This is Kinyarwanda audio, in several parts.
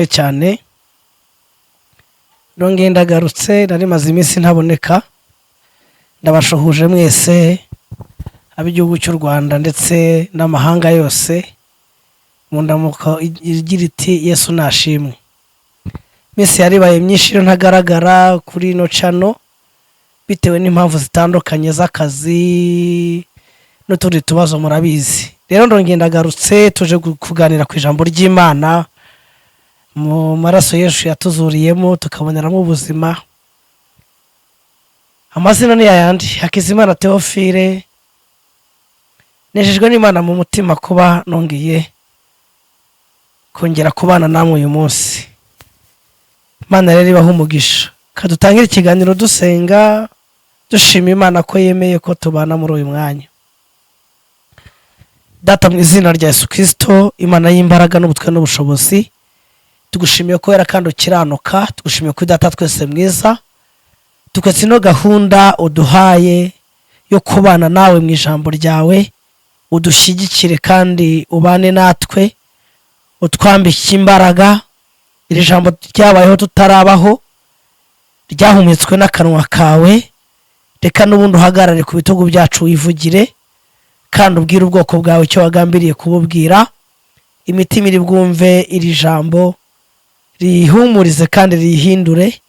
Cyane nongeye ndagarutse, nari maze iminsi ntaboneka. Ndabashuhuje mwese ab'igihugu cy'u Rwanda ndetse n'amahanga yose mu ndamuko igira iti: "Yesu nashimwe." Iminsi yaribaye myinshi rero ntagaragara kuri ino channel bitewe n'impamvu zitandukanye z'akazi n'utundi tubazo, murabizi. Rero ndongeye ndagarutse, tuje kuganira ku ijambo ry'Imana mu maraso Yesu yatuzuriyemo tukaboneramo ubuzima. Amazina ni yayandi, Hakizimana Theophile. Nejejwe n'Imana mu mutima kuba nongeye kongera kubana namwe uyu munsi. Imana rero ibaha umugisha. Kadutangire ikiganiro dusenga, dushima Imana ko yemeye ko tubana muri uyu mwanya. Data, mu izina rya Yesu Kirisito, Imana y'imbaraga n'ubutwe n'ubushobozi, tugushimiye ko wera kandi ukiranuka. Tugushimiye ko Data twese mwiza, tukwetse ino gahunda uduhaye yo kubana nawe mu ijambo ryawe. Udushyigikire kandi ubane natwe, utwambike imbaraga. Iri jambo ryabayeho tutarabaho, ryahumetswe n'akanwa kawe. Reka n'ubundi uhagarare ku bitugu byacu, wivugire kandi ubwire ubwoko bwawe icyo wagambiriye kububwira. Imitima iri bwumve iri jambo riyihumurize kandi riyihindure,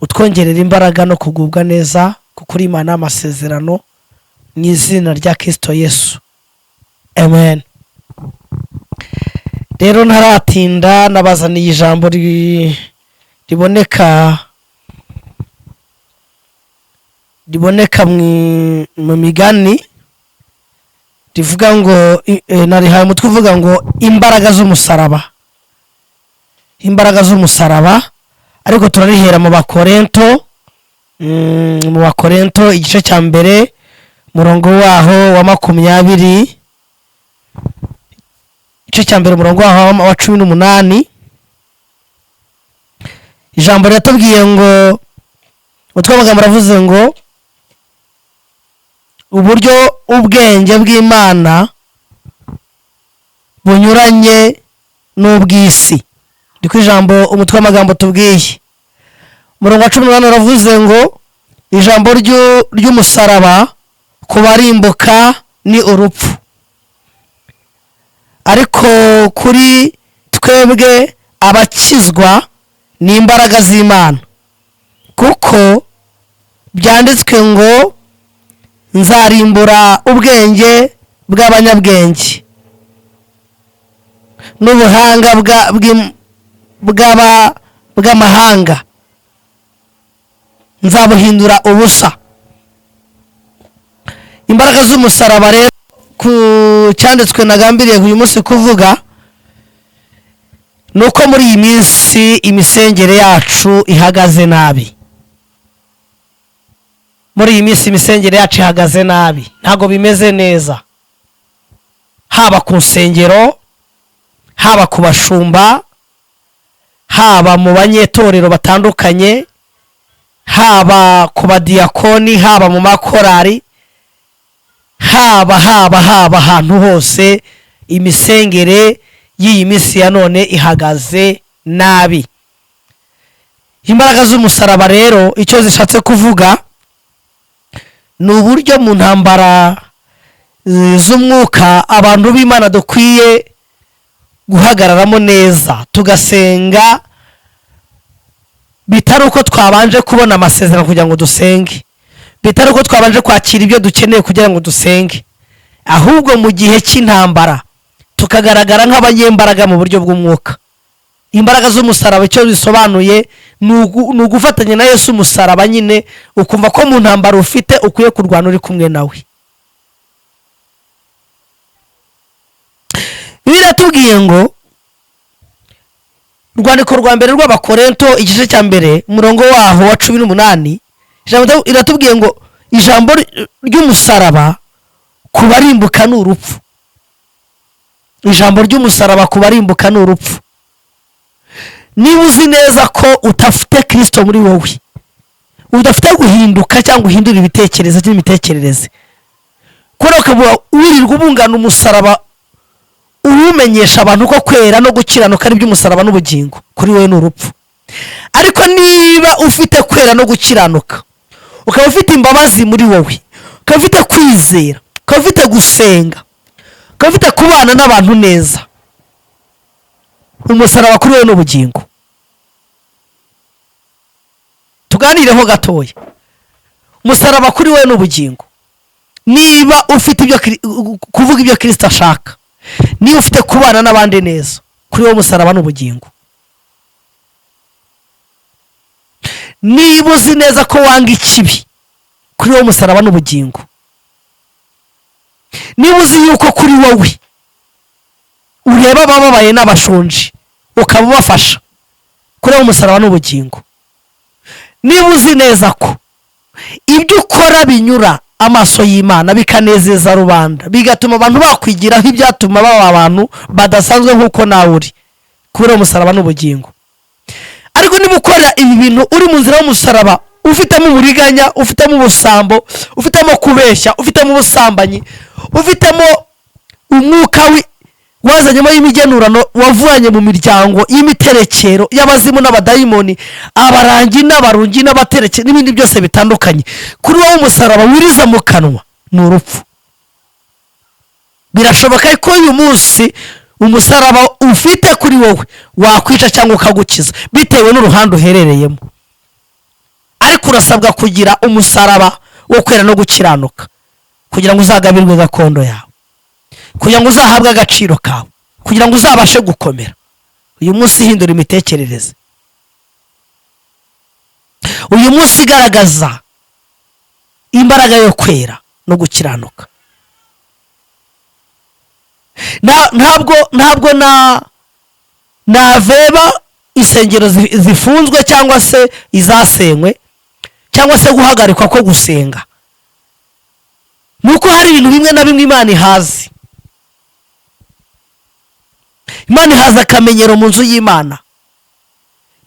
utwongerera imbaraga no kugubwa neza, kuko uri Imana y'amasezerano. Mu izina rya Kirisito Yesu, amen. Rero ntaratinda, nabazaniye ijambo riboneka mu Migani, rivuga ngo narihaye umutwe uvuga ngo "Imbaraga z'umusaraba", imbaraga z'umusaraba. Ariko turarihera mu Bakorento, mu Bakorento igice cya mbere, umurongo waho wa 20, igice cya mbere, umurongo waho wa 18. Ijambo riratubwiye ngo, umutwe w'amagambo uravuze ngo "Uburyo ubwenge bw'Imana bunyuranye n'ubw'isi". Niko ijambo, umutwe w'amagambo tubwiye. Umurongo wa 18 uravuze ngo "Ijambo ry'umusaraba ku barimbuka ni urupfu, ariko kuri twebwe abakizwa ni imbaraga z'Imana. Kuko byanditswe ngo: 'Nzarimbura ubwenge bw'abanyabwenge n'ubuhanga bw'amahanga nzabuhindura ubusa.'" Imbaraga z'umusaraba rero, ku cyanditswe nagambiriye uyu munsi kuvuga, ni uko muri iyi minsi imisengere yacu ihagaze nabi. Muri iyi minsi imisengere yacu ihagaze nabi, ntabwo bimeze neza, haba ku nsengero, haba ku bashumba, haba mu banyetorero batandukanye, haba ku badiyakoni, haba mu makorari, haba ahantu hose. Imisengere y'iyi minsi ya none ihagaze nabi. Imbaraga z'umusaraba rero, icyo zishatse kuvuga ni uburyo mu ntambara z'umwuka abantu b'Imana dukwiye guhagararamo neza, tugasenga bitari uko twabanje kubona amasezerano kugira ngo dusenge, bitari uko twabanje kwakira ibyo dukeneye kugira ngo dusenge, ahubwo mu gihe cy'intambara tukagaragara nk'abanyembaraga mu buryo bw'umwuka. Imbaraga z'umusaraba icyo bisobanuye ni ugufatanya na Yesu umusaraba nyine, ukumva ko mu ntambara ufite ukwiye kurwana uri kumwe nawe. Bibiliya iratubwiye ngo, urwandiko rwa mbere rw'Abakorento, igice cya mbere, umurongo waho wa 18, ijambo iratubwiye ngo ijambo ry'umusaraba ku barimbuka ni urupfu. Ijambo ry'umusaraba ku barimbuka ni urupfu. Niba uzi neza ko udafite Kirisito muri wowe, udafite guhinduka cyangwa uhindura ibitekerezo cy'imitekerereze, kubera ukaba wirirwa ubungana umusaraba. Uwumenyesha abantu ko kwera no gukiranuka ari iby'umusaraba n'ubugingo, kuri wowe ni urupfu. Ariko niba ufite kwera no gukiranuka, ukaba ufite imbabazi muri wowe, ukaba ufite kwizera, ukaba ufite gusenga, ukaba ufite kubana n'abantu neza, umusaraba kuri wowe ni ubugingo. Tuganireho gatoya. Umusaraba kuri wowe ni ubugingo niba ufite ibyo kuvuga ibyo Kirisito ashaka, niba ufite kubana n'abandi neza, kuri wowe umusaraba ni ubugingo. Niba uzi neza ko wanga ikibi, kuri wowe umusaraba ni ubugingo. Niba uzi yuko kuri wowe ureba abababaye n'abashonji ukaba ubafasha, kuri wowe umusaraba ni ubugingo. Niba uzi neza ko ibyo ukora binyura amaso y'Imana, bikanezeza rubanda, bigatuma abantu bakwigiraho ibyatuma baba abantu badasanzwe nk'uko nawe uri, kuri uwo musaraba ni ubugingo. Ariko niba ukora ibi bintu uri mu nzira y'umusaraba, ufitemo uburiganya, ufitemo ubusambo, ufitemo kubeshya, ufitemo ubusambanyi, ufitemo umwuka wazanyemo y'imigenurano wavanye mu miryango y'imiterekero y'abazimu n'abadayimoni, abarangi n'abarungi n'abatereke n'ibindi byose bitandukanye, kuri wowe umusaraba wiriza mu kanwa ni urupfu. Birashoboka ko uyu munsi umusaraba ufite kuri wowe wakwica cyangwa ukagukiza bitewe n'uruhande uherereyemo, ariko urasabwa kugira umusaraba wo kwera no gukiranuka kugira ngo uzagabirwe gakondo yawe, kugira ngo uzahabwe agaciro kawe, kugira ngo uzabashe gukomera. Uyu munsi hindura imitekerereze, uyu munsi igaragaza imbaraga yo kwera no gukiranuka. Ntabwo naveba insengero zifunzwe cyangwa se izasenywe cyangwa se guhagarikwa ko gusenga, ni uko hari ibintu bimwe na bimwe Imana ihazi. Imana ihaza akamenyero mu nzu y'Imana,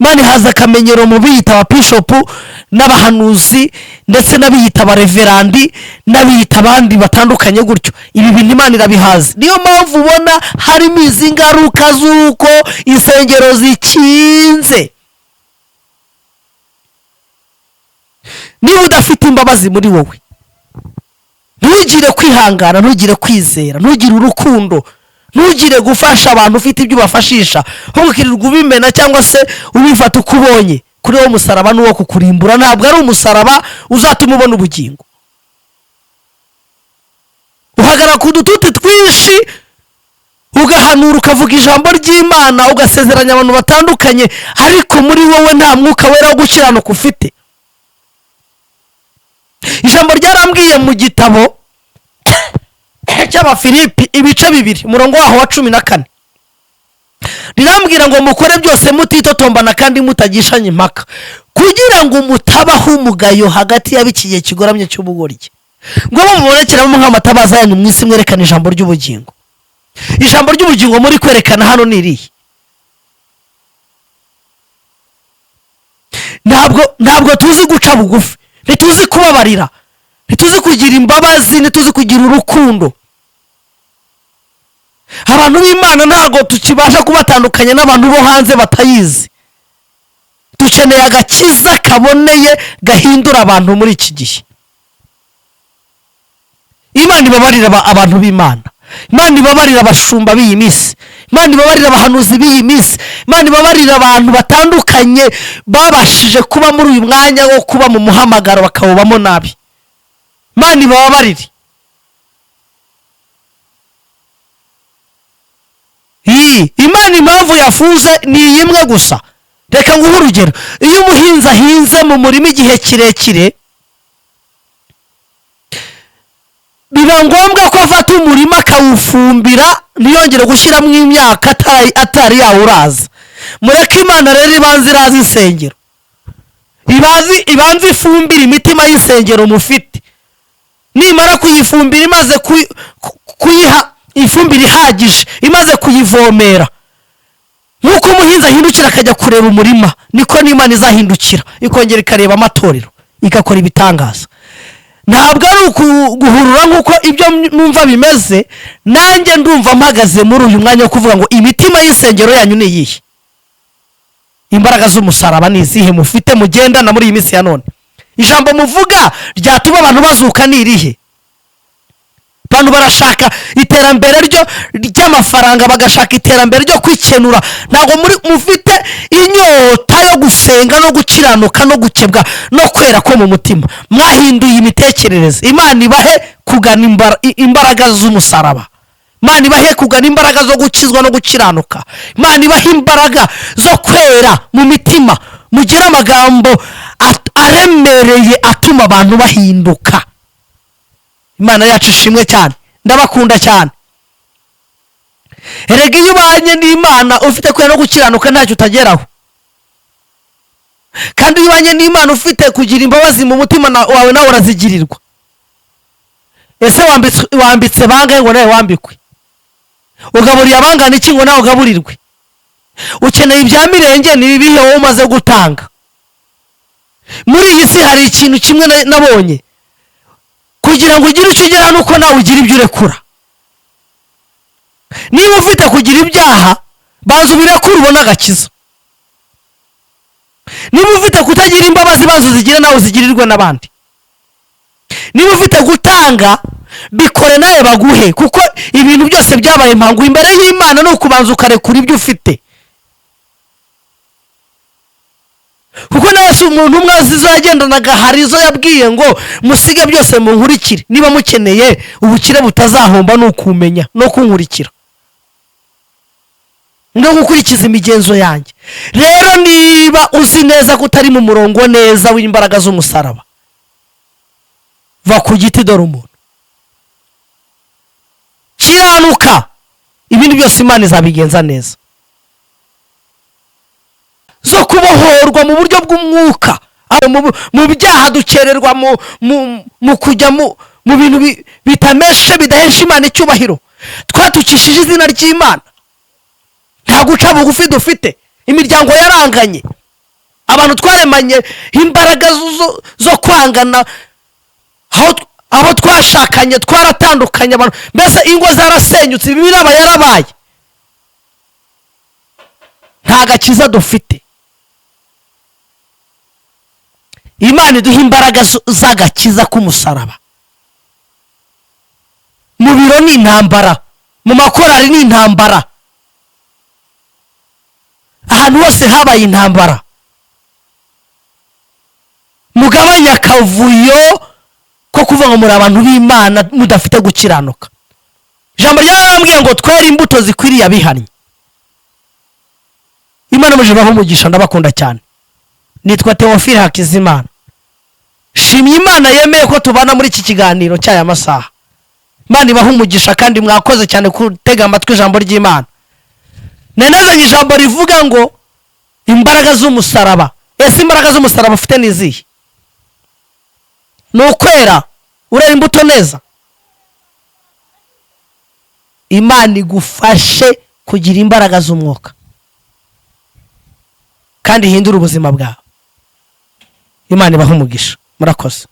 Imana ihaza akamenyero mu biyita ababishopu n'abahanuzi ndetse n'abiyita abareverandi n'abiyita abandi batandukanye gutyo. Ibi bintu Imana irabihaza. Niyo mpamvu ubona harimo izi ngaruka z'uko insengero zikinze. Niba udafite imbabazi muri wowe, ntugire kwihangana, ntugire kwizera, ntugire urukundo, ntugire gufasha abantu ufite ibyo ubafashisha, ahubwo ukirirwa ubimena cyangwa se ubifata uko ubonye, kuri wowe umusaraba ni uwo kukurimbura, ntabwo ari umusaraba uzatuma ubona ubugingo. Uhagarara ku dututi twinshi, ugahanura, ukavuga ijambo ry'Imana, ugasezeranya abantu batandukanye, ariko muri wowe nta mwuka wera wo gukiranuka ufite. Ijambo ryarambwiye mu gitabo cy'Abafilipi ibice 2, umurongo waho wa 14, rirambwira ngo mukore byose mutitotombana kandi mutagishanya impaka, kugira ngo mutabaho umugayo hagati y'ab'iki gihe kigoramye cy'ubugoryi, ngo mubonekeramo nk'amatabaza yanyu mu isi, mwerekana ijambo ry'ubugingo. Ijambo ry'ubugingo muri kwerekana hano ni irihe? Ntabwo tuzi guca bugufi, ntituzi kubabarira, ntituzi kugira imbabazi, ntituzi kugira urukundo. Abantu b'Imana ntabwo tukibasha kubatandukanya n'abantu bo hanze batayizi. Dukeneye agakiza kaboneye gahindura abantu muri iki gihe. Imana ibabarira abantu b'Imana, Imana ibabarira abashumba b'iyi minsi, Imana ibabarira abahanuzi b'iyi minsi, Imana ibabarira abantu batandukanye babashije kuba muri uyu mwanya wo kuba mu muhamagaro bakawubamo nabi. Imana ibababarire. Imana impamvu yafunze ni imwe gusa. Reka nguhe urugero. Iyo umuhinzi ahinze mu murima igihe kirekire, biba ngombwa ko afata umurima akawufumbira, ntiyongere gushyiramo imyaka atari yawuraza. Mureke Imana rero ibanze iraza insengero, ibanze ifumbire imitima y'insengero mufite. Nimara kuyifumbira, imaze kuyiha ifumbire ihagije, imaze kuyivomera, nk'uko umuhinzi ahindukira akajya kureba umurima, niko n'Imana izahindukira ikongera ikareba amatorero, igakora ibitangaza. Ntabwo ari ukuguhurura nk'uko ibyo numva bimeze. Nanjye ndumva mpagaze muri uyu mwanya wo kuvuga ngo imitima y'insengero yanyu ni iyihe? Imbaraga z'umusaraba ni izihe mufite mugendana muri iyi minsi ya none? Ijambo muvuga ryatuma abantu bazuka ni irihe? Abantu barashaka iterambere ryo ry'amafaranga, bagashaka iterambere ryo kwikenura. Ntabwo muri mufite inyota yo gusenga no gukiranuka no gukebwa no kwera ko mu mutima. Mwahinduye imitekerereze. Imana ibahe kugana imbaraga z'umusaraba. Imana ibahe kugana imbaraga zo gukizwa no gukiranuka. Imana ibahe imbaraga zo kwera mu mitima, mugire amagambo aremereye atuma abantu bahinduka. Imana yacu ishimwe cyane. Ndabakunda cyane. Erega iyo ubanye n'Imana ufite kwera no gukiranuka, ntacyo utageraho. Kandi iyo ubanye n'Imana ufite kugira imbabazi mu mutima wawe, nawe urazigirirwa. Ese wambitse bangahe ngo nawe wambikwe? Ugaburiye abangana iki ngo nawe ugaburirwe? Ukeneye ibya mirenge, ni ibihe wowe umaze gutanga? Muri iyi si hari ikintu kimwe nabonye: kugira ngo ugire icyo ugera, nuko nawe ugira ibyo urekura. Niba ufite kugira ibyaha, banza ubirekure ubone agakiza. Niba ufite kutagira imbabazi, banza uzigire nawe uzigirirwe n'abandi. Niba ufite gutanga, bikore nawe baguhe, kuko ibintu byose byabaye impangu imbere y'Imana ni ukubanza ukarekura ibyo ufite. Kuko nawe si umuntu umwe azi izo yagendanaga. Hari izo yabwiye ngo musige byose munkurikire. Niba mukeneye ubukire butazahomba, ni ukumenya no kunkurikira no gukurikiza imigenzo yanjye. Rero niba uzi neza ko utari mu murongo neza w'imbaraga z'umusaraba, va ku giti, dore umuntu. Kiranuka, ibindi byose Imana izabigenza neza. Zo kubohorwa mu buryo bw'umwuka. Aho mu byaha dukererwa mu kujya mu bintu bitameshe, bidahesha Imana icyubahiro. Twatukishije izina ry'Imana, nta guca bugufi dufite, imiryango yaranganye, abantu twaremanye imbaraga zo kwangana, abo twashakanye twaratandukanye, abantu mbese ingo zarasenyutse, imiraba yarabaye, nta gakiza dufite. Imana iduha imbaraga z'agakiza k'umusaraba. Mu biro ni intambara, mu makorari ni intambara, ahantu hose habaye intambara. Mugabanye akavuyo ko kuvuga ngo muri abantu b'Imana mudafite gukiranuka. Ijambo ryarambwiye ngo twere imbuto zikwiriye abihannye. Imana muje baho umugisha. Ndabakunda cyane. Nitwa Theophile Hakizimana. Shimye Imana yemeye ko tubana muri iki kiganiro cy'aya masaha. Imana ibaha umugisha, kandi mwakoze cyane gutega amatwi ijambo ry'Imana. Nenezanye ijambo rivuga ngo imbaraga z'umusaraba. Ese imbaraga z'umusaraba ufite ni izihe? Ni ukwera, urera imbuto neza. Imana igufashe kugira imbaraga z'umwuka kandi ihindure ubuzima bwawe. Imana ibahe umugisha. Murakoze.